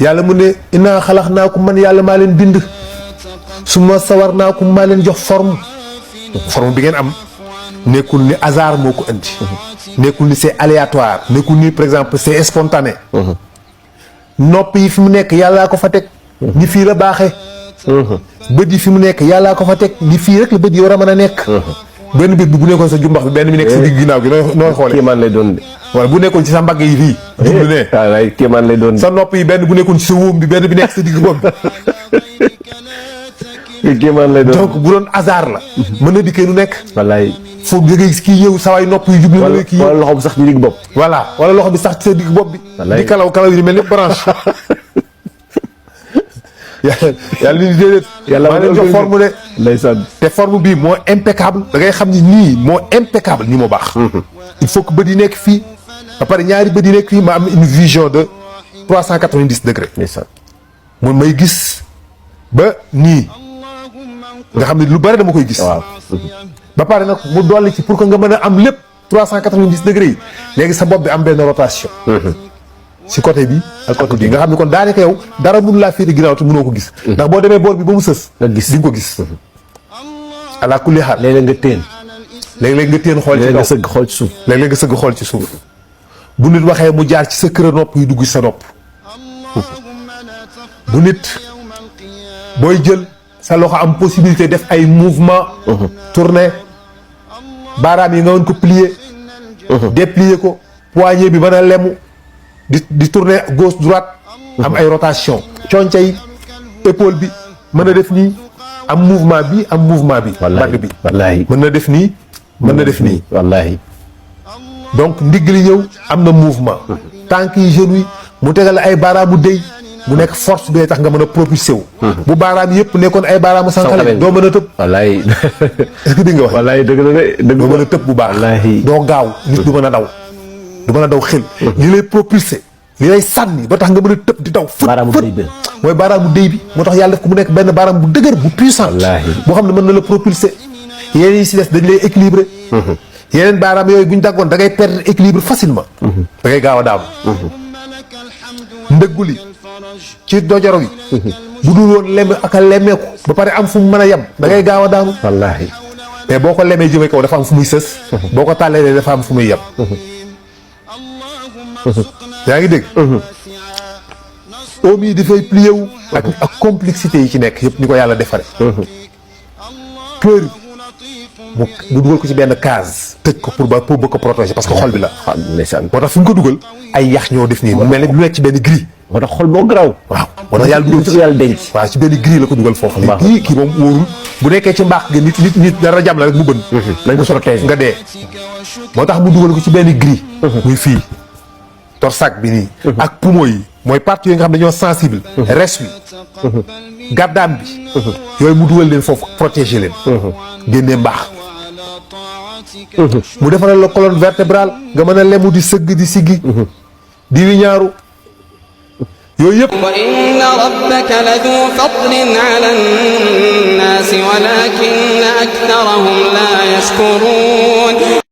yàlla mu ne innaa xalaqnaakum man yàlla maa leen bind summa sawarnaakum maa leen jox forme bi ngeen am nekkul ni hasard moo ko indi nekkul ni c'est aléatoire nekkul ni par exemple c'est spontané nopp yi fi mu nekk yàllaa ko fa teg ni fii la baaxee bët yi fi mu nekk yàllaa ko fa teg ni fii rek la bët yi war a mën a nekk benn bët bi bu nekkoon sa jumbax bi benn bi nekk sa digg ginnaaw gi nooy xoolee kéemaan lay doon de wala bu nekkoon ci sa mbagg yi fii jublu ne waay kéemaan lay doon sa nopp yi benn bu nekkoon ci sa wóom bi benn bi nekk sa digg bopp bi kéemaan lay doon donc bu doon hasard la mën na dikkee nu nekk wallaay foog nga gis kii yow sawaay nopp yu jublu na kii wala loxo bi sax ci digg bopp voilà wala loxo bi sax ci sa digg bopp bi wallaay di kalaw yi di mel ni branche yàlla ni déedéet maa leen jox forme de ndeysaan te forme bii moo impeccable da ngay xam ni nii moo impeccable nii moo baax il faut que bët yi nekk fii ba pare ñaari bët yi nekk fii ma am une vision de 390 degrés ndeysaan mun may gis ba nii nga xam ne lu bari dama koy gis waaw ba pare nag mu dolli ci pour que nga mën a am lépp 390 degrés yi léegi sa bopp bi am benn rotation si côté bi ak côté bi nga xam ne kon daanaka yow dara mun laa féete ginnaaw te mënoo ko gis ndax boo demee boor bi ba mu sës nga gis di nga ko gis ala kulli xaal léeg-léeg nga téen léeg-léeg nga téen xool ci léeg-léeg kaw nga sëgg xool ci suuf léeg-léeg nga sëgg xool ci suuf bu nit waxee mu jaar ci sa kër nopp yi dugg ci sa nopp bu nit booy jël sa loxo am possibilité def ay mouvement tourner baaraam yi nga mën ko plier déplier ko poignet bi mën a lemu di tourner gauche droite am ay rotation conca yi épaule bi mën a def nii am mouvement bi am mouvement bi mbagg bi wallaahi mën na def nii mën na def nii wallaahi donc ndigg li ñëw am na mouvement tànk yi genoux yi mu tegal ay baaraamu déy mu nekk force bi tax nga mën a propulsé wu bu baaraam yëpp nekkoon ay baaraamu sànqale doo mën a tëb wallaahi est-ce que di nga wax wallaahi dëgg la de dëgg doo mën a tëb bu baax wallaahi doo gaaw nit du mën a daw du mën a daw xel li lay propulsé li lay sànni ba tax nga mën a tëb di daw fët baaraamu fët déy bi mooy baaraamu déy bi moo tax yàlla def ko mu nekk benn baaraam bu dëgër bu puissant wallaahi boo xam ne mën na la propulsé yeneen yi si des dañ lay équilibré yeneen baaraam yooyu bu ñu daggoon da ngay perdre équilibre facilement da ngay gaaw a daanu ndëggu li ci dojoro yi bu dul woon lem ak a lemeeku ba pare am fu mu mën a yem da ngay gaaw a daanu wallaahi mais boo ko lemee jëmee kaw dafa am fu muy sës boo ko tàllee dafa am fu muy yem yaa ngi dégg oom yi dafay plié wu ak complexité yi ci nekk yëpp ni ko yàlla defare cœur bi mu dugal ko ci benn case tëj ko pour bëgg ko protéger parce que xol bi la ndeysaan moo tax fi mu ko dugal ay yax ñoo def nii mu mel ne lu nekk ci benn grille moo tax xol boo garaaw waaw moo tax yàlla dugal ci yàlla denc waaw ci benn grille la ko dugal foofu kii moom wóorul bu nekkee ci mbaax ga nit dara jam la rek mu bën nañ ko protéger nga dee moo tax mu dugal ko ci benn grille muy fii torsac bi nii ak poumon yi mooy parties yi nga xam ne dañoo sensible res bi gàddaam bi yooyu mu dugal leen foofu protéger leen génnee mbaax mu defaral la colonne vertébrale nga mën a lemu di sëgg di siggi di wiñaaru yooyu yëpp wa inna rabbaka ladu fadlin ala nnaasi walakinna aktharahum la yashkurun